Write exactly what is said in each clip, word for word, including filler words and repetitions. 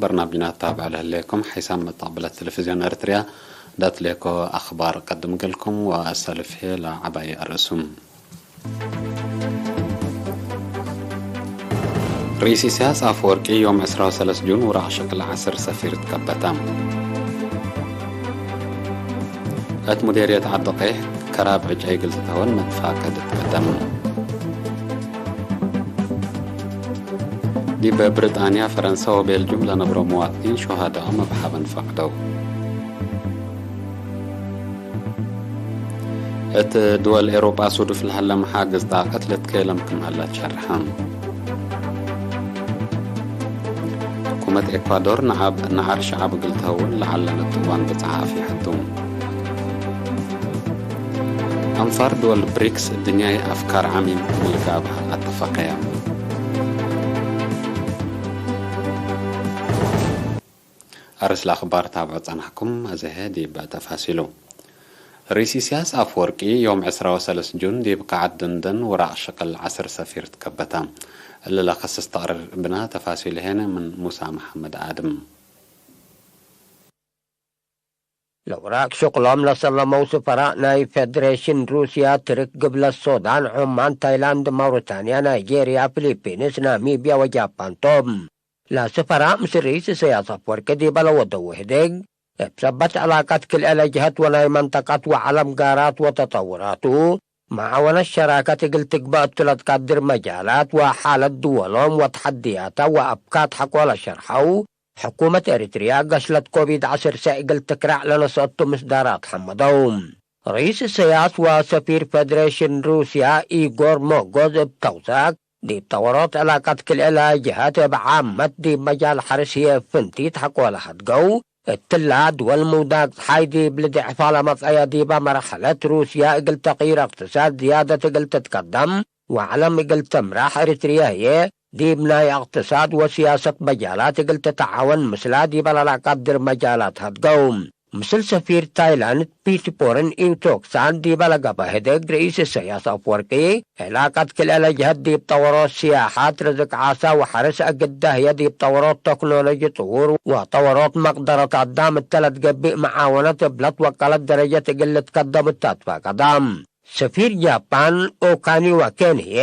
በርናምጅና ትታብዑ ለህሌኩም፣ ሐይሳም መተቅብለት ቴሌቪዝዮን ኤረትርያ ዳትሌኮ አኽባር እቀድም እግልኩም ወአሰልፍ ህዬ ለዐባይ አርእሱም። ርኢስ ኢሳያስ አፈወርቂ ዮም ዕስራ ወሰለስ ጁን ውራቅ ሽቅል ዐስር ሰፊር ትከበተ። እት ሙዴርየት ዐዲ ቀይሕ ከራብ ዕጨይ እግል ትትሀወን መትፋቀድ ትቀደም። ዲብ ብሪጣንያ፣ ፈረንሰ ወቤልጁም ለነብሮ መዋጥኒን ሹሃዳኦም እብ ሐበን ፈቅደው። እት ድወል ኤሮጳ ሱዱፍ ለሀለ መሓግዝ ጣቀት ልትኬለም ክም ሀለ ትሸርሐ። ሕኩመት ኤኳዶር ነዓብ፣ ነዓር ሸዓብ እግል ተሀውን ለዐለነት እዋን ብጽሐ አፍየሐቱ። አንፋር ድወል ብሪክስ፣ ድንያይ አፍካር ዐሚም እግል ጋብእ አተፈቀየ። አርእስ ለአኽባር ታብዑ ጸናሕኩም፣ አዜ ህዬ ዲብ ተፋሲሉ። ርኢስ ኢሳያስ አፈወርቂ ዮም ዕስራ ወሰለስ ጁን ዲብ ከዐድ ደንደን ውራቅ ሽቅል ዐስር ሰፊር ትከበተ። እሊ ለከስስ ተቅሪር እብና፣ ተፋሲሉ ሄነ ምን ሙሳ መሐመድ አድም። ለውራቅ ሽቅሎም ለሰለመው ስፈራእ ናይ ፌደሬሽን ሩስያ፣ ትርክ፣ ግብለት ሶዳን፣ ዖማን፣ ታይላንድ፣ ማውሪታንያ፣ ናይጄርያ፣ ፊሊፒንስ፣ ናሚብያ ወጃፓን ቶም። ለስፈራእ ምስል ርኢስ ኢሳያስ አፈወርቂ ዲበ ለወደው ህድግ፣ እብ ሰበት ዕላቀት ክልኤ ለጀሀት ወናይ መንጠቀት ወዐለም ጋራት ወተጠውራቱ፣ መዓወነት ሸራከት እግል ትግበእ እቱ ለትቀድር መጃላት ወሓለት ድወሎም ወተሐድያታ ወአብካት ሐቆ ለሸርሐው፣ ሕኩመት ኤሪትርያ ገስለት ኮቪድ ዐስር ሰዕ እግል ትክራዕ ለነስአቱ ምስዳራት ሐመደው። ርኢስ ኢሳያስ ወሰፊር ፌደሬሽን ሩስያ ኢጎር ሞጎዝ እብ ተውሳክ፣ ዲብ ጠወሮት ዕላቀት ክልኤ ለጀሀት እብ ዓመት ዲብ መጃል ሐርስ ህዬ ፍንቲት ሐቆ ለሀድገው፣ እትላ ድወል ምውዳቅ ጸሓይ ዲብ ልድዕፋ ለመጽአየ ዲበ መርሐለት ሩስያ እግል ተቅይር እቅትሳድ ዝያደት እግል ትትቀደም ወዐለም እግል ትምራሕ፣ ኤሪትርየ ህዬ ዲብ ናይ እቅትሳድ ወስያሰት መጃላት እግል ትትዓወን ምስላ ዲበ ለለአቀድር መጃላት ሀድገው። ምስል ሰፊር ታይላንድ ፒቲፖርን ኢውቶክሳን ዲበ ለገብአ ህድግ፣ ርኢስ ኢሳያስ አፍወርቂ፣ ዕላቀት ክልኤ ለጀሀት ዲብ ጠወሮት ስያሐት፣ ርዝቅ ዓሳ ወሐርስ አግዳ ህዬ ዲብ ጠወሮት ተክኖሎጂ ጥዉር ወጠወሮት መቅደረት አዳም እተ ለትገብእ መዓወነት እብ ለትወቀለት ደረጀት እግል ልትከደም እተ አትፋቀዳ። ሰፊር ጃፓን ኦካኒዋ ኬን ህዬ፣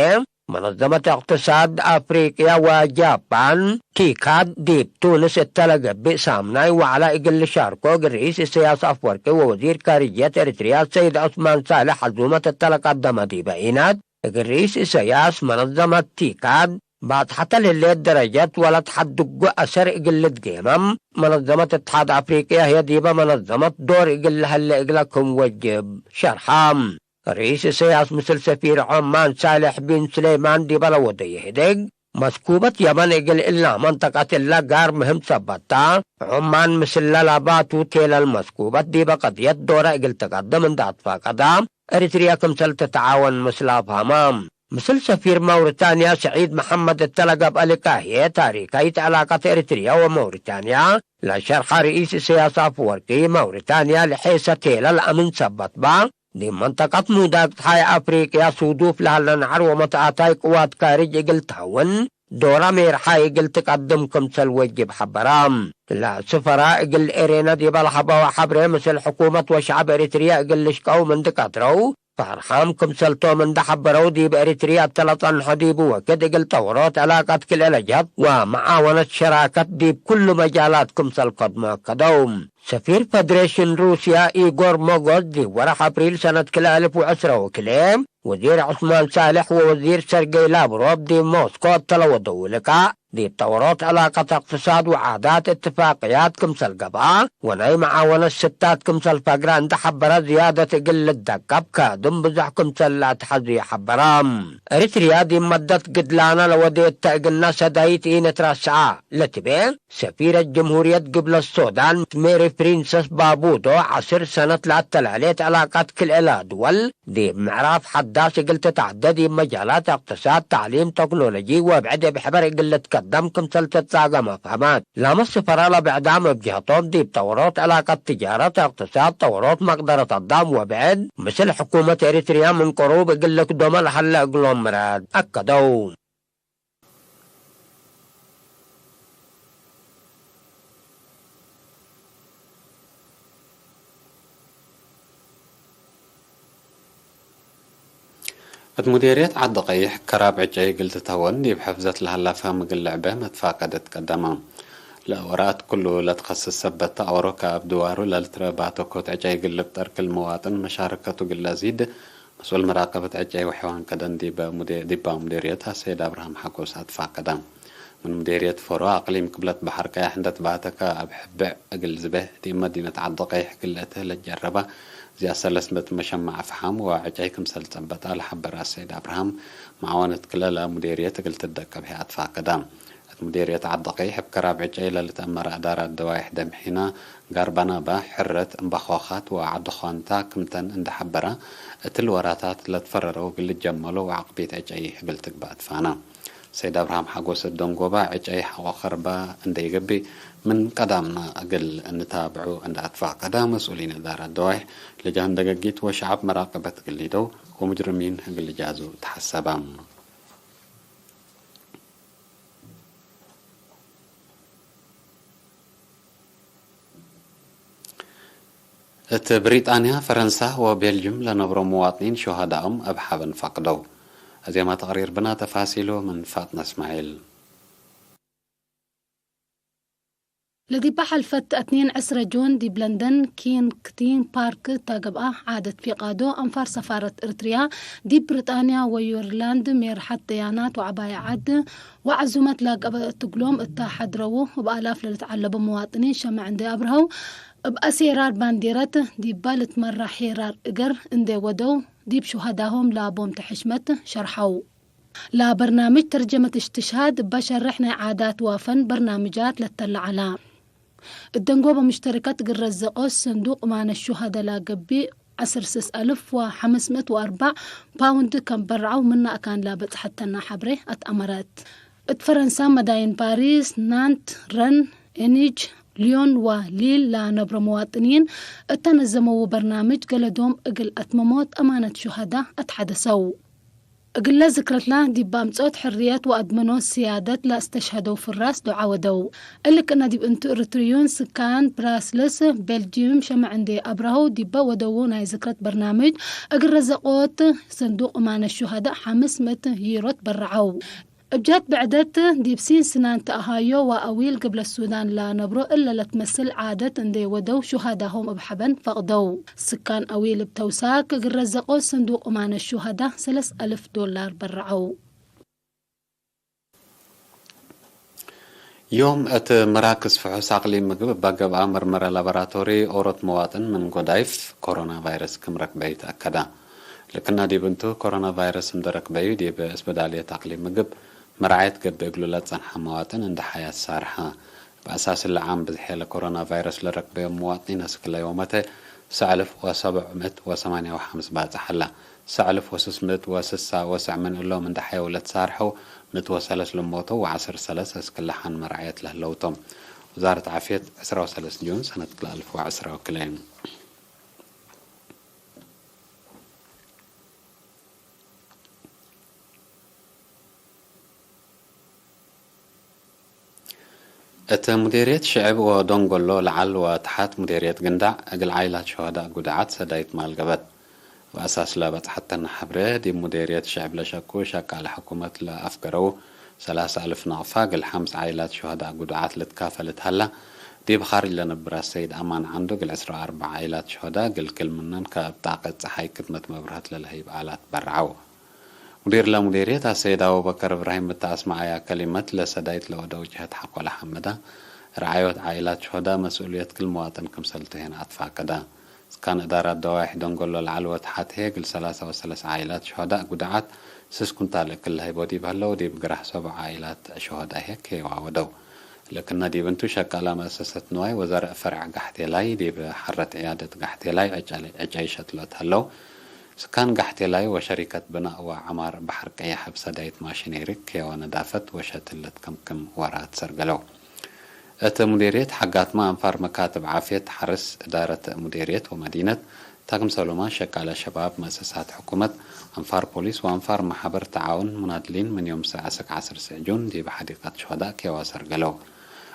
መነዘመት እቅትሳድ አፍሪቅያ ወጃፓን፣ ቲካድ፣ ዲብ ቱንስ እተ ለገብእ ሳምናይ ወዐለ እግል ልሻርኮ እግል ርኢስ ኢሳያስ አፍወርቂ ወወዚር ካርጅየት ኤሪትርያ ሰይድ ዑስማን ሳልሕ ዐዙመት እተ ለቀደመ ዲበ ኢነት፣ እግል ርኢስ ኢሳያስ መነዘመት ቲካድ ባጽሐተ ለህሌት ደረጀት ወለትሐድጎ አሰር እግል ልትጌመም፣ መነዘመት እትሓድ አፍሪቅያ ህዬ ዲበ መነዘመት ዶር እግል ለሀሌ እግለ ክም ወጅብ ሸርሐ። ርኢስ ኢሳያስ ምስል ሰፊር ዖማን ሳልሕ ቢን ሱሌማን ዲበ ለወደየ ህድግ፣ መስኩበት የመን እግል እላ መንጠቀት እለ ጋር ምህም ሰበት ተ፣ ዖማን ምስለ ላባቱ ቴለል መስኩበት ዲበ ቀድየት ዶረ እግል ትቀድም እንደ አትፋቀዳ፣ ኤሪትርያ ክምሰል ትትዓወን ምስል አፍሀመ። ምስል ሰፊር መውሪታንያ ስዒድ መሐመድ እተ ለገብአ ልቃእ ህዬ፣ ታሪካይት ዕላቀት ኤሪትርያ ወመውሪታንያ ለሸርሐ ርኢስ ኢሳያስ አፍወርቂ፣ መውሪታንያ ለሔሰ ቴለል አምን ሰበት በ፣ ዲብ መንጠቀት ሙዳቅ ጸሓይ አፍሪቅያ ሱዱፍ ለሀለ ነዐር ወመትአታይ ቅዋት ካርጅ እግል ተሀውን፣ ዶረ ሜርሓይ እግል ትቀድም ክምሰል ወጅብ ሐበረ። ለስፈራ እግል ኤሬነ ዲበ ለሀበወ ሐብሬ፣ ምስል ሕኩመት ወሸዐብ ኤሪትርየ እግል ልሽቀው ምንዲ ቀድረው፣ ፈርሓም ክምሰልቶም እንደ ሐበረው፣ ዲብ ኤሪትርየ እተ ለጸንሖ ዲቡ ወክድ እግል ጠወሮት ዕላቀት ክልኤ ለጀሀት ወመዓወነት ሸራከት ዲብ ኩሉ መጃላት ክምሰል ከድሞ አከደው። ሰፊር ፈደሬሽን ሩስያ ኢጎር ሞጎዝ፣ ዲብ ወርሕ አፕሪል ሰነት ክልኤ አልፍ ወዕስረ ወክልኤ፣ ወዚር ዑስማን ሳልሕ ወወዚር ሰርጌይ ላቭሮቭ ዲብ ሞስኮ እተ ለወደው ልቃእ፣ ዲብ ጠወሮት ዕላቀት እቅትሳድ ወዓዳት እትፋቅያት ክምሰል ገብአ፣ ወናይ መዓወነት ስታት ክምሰል ፈግረ እንደ ሐበረ፣ ዝያደት እግል ልደቀብ ካድም ብዞሕ ክምሰል ለአትሐዝዩ ሐበረ። ኤሪትርያ ዲብ መደት ግድላነ ለወዴት ተ እግልነ ሰዳይት ኢንትረስዐ ለትቤ፣ ሰፊረት ጅምሁርየት ግብለት ሶዳን ሜሪ ፕሪንሰስ ባቡዶ፣ ዐስር ሰነት ለአተላሌት ዕላቀት ክልኤ ለድወል ዲብ ምዕራፍ ሐዳስ እግል ትትዐደ፣ ዲብ መጃላት እቅትሳድ፣ ተዕሊም፣ ተክኖሎጂ ወብዕድ እብ ሕበር እግል ልትከደም ክምሰል ትትጻገም አፍሀመት። ላመ ስፈራ ለብዕዳም እብ ጀህቶም፣ ዲብ ጠወሮት ዕላቀት ትጃረት፣ እቅትሳድ፣ ጠወሮት መቅደረት አዳም ወብዕድ፣ ምስል ሕኩመት ኤሪትርያ ምን ቅሩብ እግል ልክዶመ ለሀለ እግሎም ምራድ አከደው። እት ሙዴርየት ዐዲ ቀይሕ ከራብ ዕጨይ እግል ትትሀወን ዲብ ሕፍዘት ለሀላ ፈህም እግል ልዕበ መትፋቀደት ቀደመ። ለወራት ክሉ ለትከስስ ሰበት ተአወሮ ከአብ ድዋሩ ለልትረአ ባተኮት ዕጨይ እግል ልብጠር ክል መዋጥን መሻረከቱ እግል ለዚድ መስኡል መራቀበት ዕጨይ ወሐዋን ከደን ዲበ ሙዴ-፣ ዲባ ሙዴርየት አሰይድ አብርሃም ሐጎስ አትፋቀደ። ምን ሙዴርየት ፎሮ አቅሊም ቅብለት በሐር ቀያሕ እንደ ትባተከ አብ ሕብዕ እግል ዝበህ ዲብ መዲነት ዐዲ ቀይሕ እግል ለእትህ ለጀረበ ዝያድ ሰለስ ምእት መሸማዕ ፈሓም ወዕጨይ ክምሰል ጸበጣ ለሐበረ አሰይድ አብርሃም፣ መዓወነት ክለ ለሙዴርየት እግል ትደቀብ ህይ አትፋቀደ። እት ሙዴርየት ዐዲ ቀይሕ እብ ከራብ ዕጨይ ለልትአመረ አዳራት ደዋይሕ ደምሒና፣ ጋርባናባ፣ ሕረት፣ እምባኾኻት ወዐዲ ኾንታ ክምተን እንደ ሐበረ፣ እትሊ ወራታት ለትፈረረው እግል ልጀመሎ ወዐቅቢት ዕጨይ እግል ትግበእ ትፋነ። ሰይድ አብርሃም ሐጎስ እት ደንጎባ ዕጨይ ሐቆ ከርባ እንደ ኢገብእ ምን ቀዳምና እግል እንታብዑ እንደ አትፋቀደ መስኡሊን እዳራት ደዋይሕ፣ ለጃህን ደገጊት ወሸዐብ መራቀበት እግል ሊደው ወሙጅርሚን እግል ልጃዙ ተሐሰበ። እት ብሪጣንያ፣ ፈረንሳ ወቤልጅም ለነብሮ መዋጥኒን ሹሀዳኦም እብ ሐበን ፈቅደው። አዜመ ተቅሪር ብነ፣ ተፋሲሉ ምን ፋጥነ እስማዒል። ለዲበ ሐልፈት እትኔን ዕስረ ጁን ዲብ ለንደን ኪንግስቲን ፓርክ እተ ገብአ ዓደት ፊቃዶ አንፋር ሰፋረት እርትርያ ዲብ ብሪጣንያ ወዩርላንድ ሜርሐት ደያናት ወዐባይ ዐድ ወዐዙመት ላገብአ እት እግሎም እተ ሐድረዉ እብ አላፍ ለልትዐለቡ መዋጥኒን ሸምዕ እንዴ አብርሀው እብ አሴራር ባንዴረት ዲባ ልትመራሕ ሄራር እገር እንዴ ወደው ዲብ ሹሀዳሆም ላቦም ተሕሽመት ሸርሐው። ለበርናምጅ ተርጀመት እስትሽሃድ እበ ሸርሕ ናይ ዓዳት ወፈን በርናምጃት ለተለ ዐላ። እት ደንጎበ ሙሽተሪከት እግል ረዘቆት ሰንዱቅ እማነት ሹሀደ ለገብእ ዐስር ስስ አልፍ ወሐምስ ምእት ወአርበዕ ፓውንድ ከም በርዐው ምነ አካን ለበጽሐተና ሐብሬ አትአመረት። እት ፈረንሳ መዳይን ፓሪስ፣ ናንት፣ ረን፣ ኤኒጅ፣ ሊዮን ወሊል ለነብሮ መዋጥኒን እተ ነዘመዉ በርናምጅ ገለዶም እግል አትመሞት አማነት ሹሀዳ አትሐደሰው። እግለ ዝክረትላ ዲብ አምጾት ሕርየት ወአድመኖት ስያደት ለአስተሽሀደው ፍራስ ዱዓ ወደው። እሊ ክእነ ዲብ እንቱ እርትርዩን ስካን ብራስልስ ቤልጅዩም ሸምዕ እንዴ አብረሀው ዲበ ወደዉ ናይ ዝክረት በርናምጅ እግል ረዘቆት ሰንዱቅ እማነት ሹሀዳእ ሐምስ ምእት ዩሮ ትበረዐው። እብ ጀህት ብዕደት፣ ዲብ ሲን ስናን ተአሃዮ ወአዊል ግብለት ሱዳን ለነብሮ እለ ለትመስል ዓደት እንዴ ወደው ሹሀዳሆም እብ ሐበን ፈቅደው። ስካን አዊል እብ ተውሳክ እግል ረዘቆት ሰንዱቅ እማነት ሹሀዳ ሰለስ አልፍ ዶላር በረዐው። ዮም እት መራክዝ ፍሑስ አቅሊም ምግብ እበ ገብአ መርመረ ላቦራቶሪ ኦሮት መዋጥን ምን ጎዳይፍ ኮሮና ቫይረስ ክም ረክበዩ ተአከደ። ልክና ዲብ እንቱ፣ ኮሮና ቫይረስ እንደ ረክበዩ ዲብ እስበዳልየት አቅሊም ምግብ መርዓየት ገብእ እግሉ ለጸንሐ መዋጥን እንደ ሐያት ሳርሐ። በአሳስ እለ ዓም ብዝሔ ለኮሮና ቫይረስ ለረክበዮም መዋጥኒን አስክ ለዮመተ ሰዕ አልፍ ወሰብዕ ምእት ወሰማንያ ወሐምስ ባጽሕ ዐለ። ሰዕ አልፍ ወስስ ምእት ወስሳ ወሰዕ ምን እሎም እንደ ሐየው ለትሳርሐው፣ ምእት ወሰለስ ለሞተው ወዐስር ሰለስ አስክ ለሐን መርዓየት ለህለው ቶም። ውዛረት ዓፍየት ዕስራ ወሰለስ ጁን ሰነት ክልኤ አልፍ ወዐስራ ወክልኤ። እት ሙዴርየት ሽዕብ ወዶንጎሎ ለዐል ወተሐት ሙዴርየት ግንዳዕ እግል ዓይላት ሹሀዳእ ጉድዓት ሰዳይት ማል ገብአት። ወአሳስ ለበጽሐተነ ሐብሬ፣ ዲብ ሙዴርየት ሽዕብ ለሸቁ ሸቃለ ሕኩመት ለአፍገረው ሰላሰ አልፍ ናቅፋ እግል ሐምስ ዓይላት ሹሀዳእ ጉድዓት ልትካፈል እት ሀላ፣ ዲብ ካርጅ ለነብር አሰይድ አማን ዐንዱ እግል ዕስራ ወአርበዕ ዓይላት ሹሀዳእ እግል ክል ምነን ከእብ ጣቀት ጸሓይ ክድመት መብርሀት ለለሀይብ አላት በርዐው። ሙዲር ለሙዲርየት አሰይድ አቡበከር እብራሂም እተ አስመዐያ ከሊመት፣ ለሰዳይት ለወደው ጀህት ሐቆ ለሐምዳ፣ ረዓዮት ዓኢላት ሹሀዳእ መስኡልየት ክል መዋጥን ክምሰል ተሄን አትፋቀደ። ስካን እዳራት ደዋይሕ ደንጎሎ ለዐል ወተሐት ህዬ፣ እግል ሰላሳ ወሰለስ ዓኢላት ሹሀዳእ ጉድዓት ስስ ኩንታል እክል ለሀይቦ ዲብ ሀለው፣ ዲብ ግራህ ሰቦዕ ዓኢላት ሹሀዳእ ህዬ ኬዋ ወደው። ለክነ ዲብ እንቱ፣ ሸቃላ መአሰሰት ንዋይ ወዘርእ ፈርዕ ጋሕቴላይ፣ ዲብ ሐረት ዕያደት ጋሕቴላይ ዕጨ-፣ ዕጨይ ሸትሎት ሀለው። ስካን ጋሕቴላይ ወሸሪከት ብናእ ወዐማር በሐር ቀየሕ እብ ሰዳይት ማሽኔሪ ኬወ ነዳፈት ወሸትል ለትከምክም ወራት ሰርገለው። እት ሙዴርየት ሐጋትመ አንፋር መካትብ ዓፍየት ሐርስ እዳረት ሙዴርየት ወመዲነት፣ እተ ክምሰሉመ ሸቃለ ሸባብ፣ መአሰሳት ሕኩመት፣ አንፋር ፖሊስ ወአንፋር መሓብር ተዓውን ሙናድሊን ምን ዮም ሰዕ አስክ ዐስር ስዕጁን ዲብ ሐዲቀት ሹሀዳእ ኬወ ሰርገለው።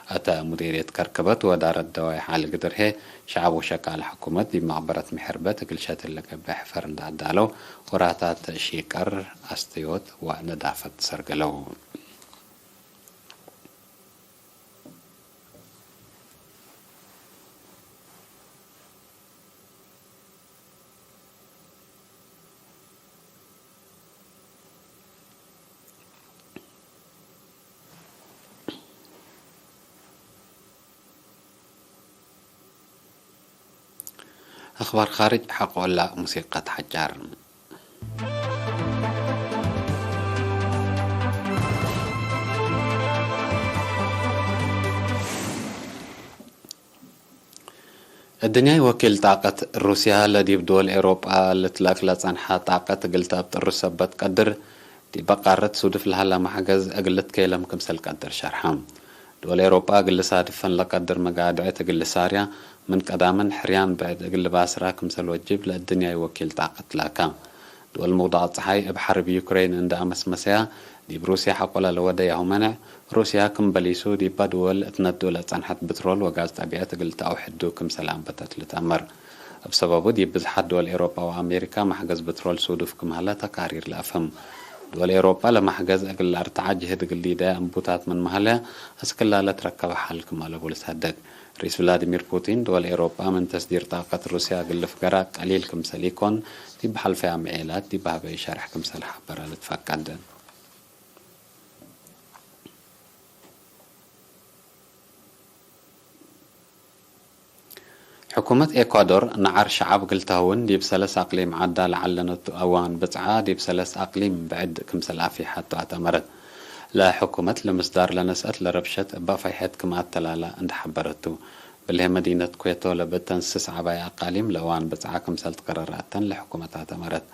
እተ ሙዲርየት ከርከበት ወዳረት ደዋይ ሐል ግድር ህዬ፣ ሸዐብ ወሸቃል ሕኩመት ዲብ መቅበረት ምሕርበት እግል ሸትል ለገብእ ሕፈር እንዴ አዳለው፣ ወራታት ሺቀር፣ አስተዮት ወነዳፈት ሰርገለው። አኽባር ኻርጅ፣ ሐቆ እላ ሙሲቀት ሐጫር። እድንያይ ወኪል ጣቀት ሩስያ ለዲብ ድወል ኤሮጳ ልትለእክ ለጸንሐ ጣቀት እግል ተአብጥሩ ሰበት ቀድር፣ ዲበ ቃረት ሱድፍ ለሀለ መሕገዝ እግል ልትኬለም ክምሰል ቀድር ሸርሐ። ድወል ኤሮጳ እግል ልሳድፈን ለቀድር መጋድዕት እግል ልሳርያ፣ ምን ቀዳምን ሕርያን ብዕድ እግል ልባስራ ክምሰል ወጅብ ለእድንያይ ወኪል ጣቀት ላካ። ድወል ምውዳቅ ጸሓይ እብ ሐርብ ዩክሬን እንደ አመስመሰያ፣ ዲብ ሩስያ ሐቆለ ለወደያሁ መነዕ፣ ሩስያ ክም በሊሱ ዲባ ድወል እትነዱ ለጸንሐት ብትሮል ወጋዝ ጠቢዐት እግል ተአውሕዱ ክምሰል አንበተት ልትአመር። እብ ሰበቡ ዲብ ብዝሓት ድወል ኤሮጳ ወአሜሪካ መሕገዝ ብትሮል ሱዱፍ ክም ሀለ ተቃሪር ለአፍህም። ድወል ኤሮጳ ለመሕገዝ እግል ለአርትዐ ጅህድ እግል ሊደየ እንቡታት ምንመ ሀለ፣ አስክ ላለ ትረከበ ሐል ክም አለቡ ልትሀደግ። ርኢስ ቭላዲሚር ፑቲን፣ ድወል ኤሮጳ ምን ተስዲር ጣቀት ሩስያ እግል ልፍገራ ቀሊል ክምሰል ኢኮን፣ ዲብ ሐልፈያ ምዔላት ዲብ ሀበዩ ሸርሕ ክምሰል ሐበረ ልትፈቀድ። ሕኩመት ኤኳዶር፣ ነዓር ሸዐብ እግል ተህውን፣ ዲብ ሰለስ አቅሊም ዐዳ ለዐለነቱ አዋን ብጽዓ፣ ዲብ ሰለስ አቅሊም ብዕድ ክምሰል አፊሐቱ አትአመረት። ለሕኩመት ለምስዳር ለነስአት ለረብሸት እበ ፈይሐት ክም አተላላ እንዴ ሐበረቱ፣ ብልሄ መዲነት ኩዌቶ ለብእተን ስስ ዐባይ አቃሊም ለእዋን ብጽዓ ክምሰል ትቀረራተን ለሕኩመት አተመረት።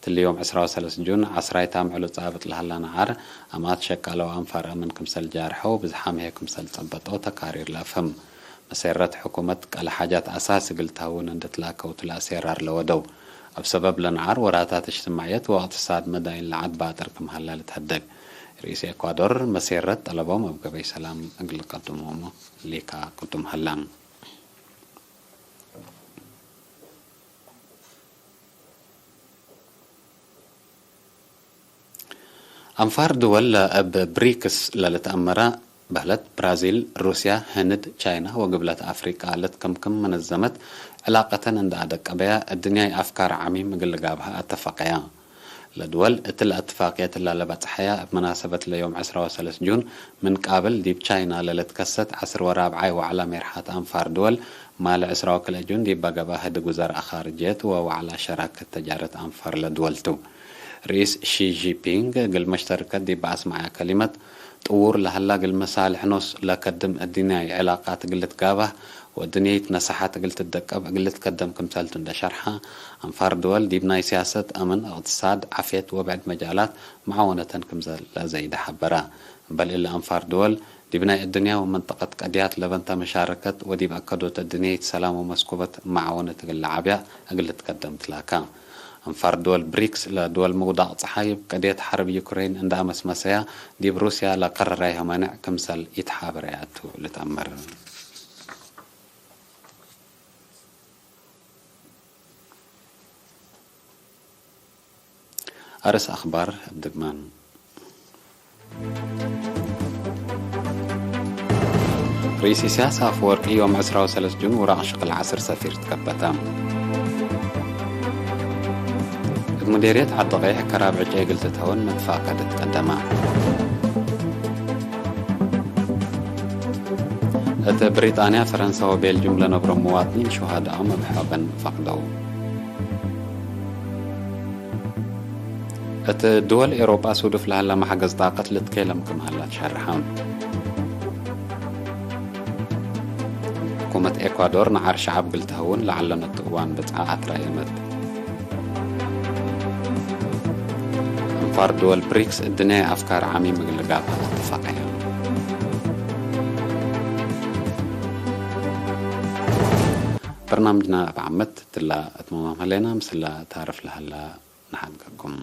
ትሊ ዮም ዕስራ ወሰለስ ጁን፣ ዐስራይ ታምዕሉ ጻብጥ ለሀላ ነዓር፣ አማት ሸቃለ ወአንፋር አምን ክምሰል ጃርሐው፣ ብዝሓም ህዬ ክምሰል ጸበጠው ተካሪር ለአፍህም። መሴረት ሕኩመት ቀለ ሓጃት አሳሲ እግል ተህውን እንዴ ትላከውቱ ለአሴራር ለወደው። እብ ሰበብ ለነዓር ወራታት እጅትማዕየት ወእቅትሳድ መዳይን ለዐድ ባጥር ክም ሀላ ልትሀደግ። ርኢስ ኤኳዶር መሴረት ጠለቦም እብ ገበይ ሰላም እግል ልቀድሞሙ ሊካ ቅዱም ሀላ። አንፋር ድወል ለእብ ብሪክስ ለልትአመረ በህለት ብራዚል፣ ሩስያ፣ ህንድ፣ ቻይና ወግብለት አፍሪቃ ለትከምክም መነዘመት ዕላቀተን እንደ አደቀበያ፣ እድንያይ አፍካር ዐሚም እግል ልጋብሀ አተፈቀያ። ለድወል እትለ እትፋቅየት እላ ለበጽሐያ፣ እብ መናሰበት ለዮም ዕስራ ወሰለስ ጁን ምን ቃብል ዲብ ቻይና ለልትከሰት ዐስር ወራብዓይ ወዕላ ሜርሓት አንፋር ድወል፣ ማለ ዕስራ ወክልኤ ጁን ዲበ ገብአ ህድግ ውዘራእ ኻርጅየት ወወዕላ ሸራከት ተጃረት አንፋር ለድወል ቱ። ርኢስ ሺ ጂንፒንግ እግል መሽተርከት ዲብ አስመዐያ ከሊመት፣ ጥዉር ለሀላ እግል መሳልሕ ኖስ ለከድም እድንያይ ዕላቃት እግል ልትጋባህ ወእድንያይት ነሰሓት እግል ትደቀብ እግል ልትከደም ክምሰልቱ እንደ ሸርሐ፣ አንፋር ድወል ዲብ ናይ ሲያሰት፣ አምን፣ እቅትሳድ፣ ዓፍየት ወብዕድ መጃላት መዓወነተን ክምሰለ ዘይደ ሐበረ። እምበል እሊ አንፋር ድወል፣ ዲብ ናይ እድንያ ወመንጠቀት ቀድያት ለበንተ መሻረከት ወዲብ አከዶት እድንያይት ሰላም ወመስኩበት መዓወነት እግል ለዓብያ እግል ልትከደም ትላካ። አንፋር ድወል ብሪክስ ለድወል ምውዳቅ ጸሓይ እብ ቀድየት ሐርብ ዩክሬን እንደ አመስመሰያ፣ ዲብ ሩስያ ለቀረራይሀ መኔዕ ክምሰል ኢተሓበረያቱ ልትአመር። አርስ አኽባር እብ ድግማን። ርኢስ ኢሳያስ አፈወርቂ ዮም ዕስራ ወሰለስ ጁን ውራቅ ሽቅል ዐስር ሰፊር ትከበተ። እብ ሙዴርየት ዐዲ ቀይሕ ከራብ ዕጨይ እግል ትትሀወን መትፋቀደት ቀደመ። እት ብሪጣንያ፣ ፈረንሳ ወቤልጁም ለነብሮ መዋጥኒን ሹሃዳኦም እብ ሐበን ፈቅደው። እት ድወል ኤሮጳ ሱዱፍ ለሀለ መሐገዝ ጣቀት ልትኬለም ክም ሀላ ትሸርሐ። ሕኩመት ኤኳዶር ነዓር ሸዐብ እግል ተሀውን ለዐለነቱ እዋን ብጽዓ አትራየመት። አንፋር ድወል ብሪክስ እድንያይ አፍካር ዐሚም እግል ልጋብእ አተፋቀየ። በርናምጅና እብ ዓመት ትላ እትመማም ሀሌና፣ ምስለ ታርፍ ለሀላ ነሐንከኩም።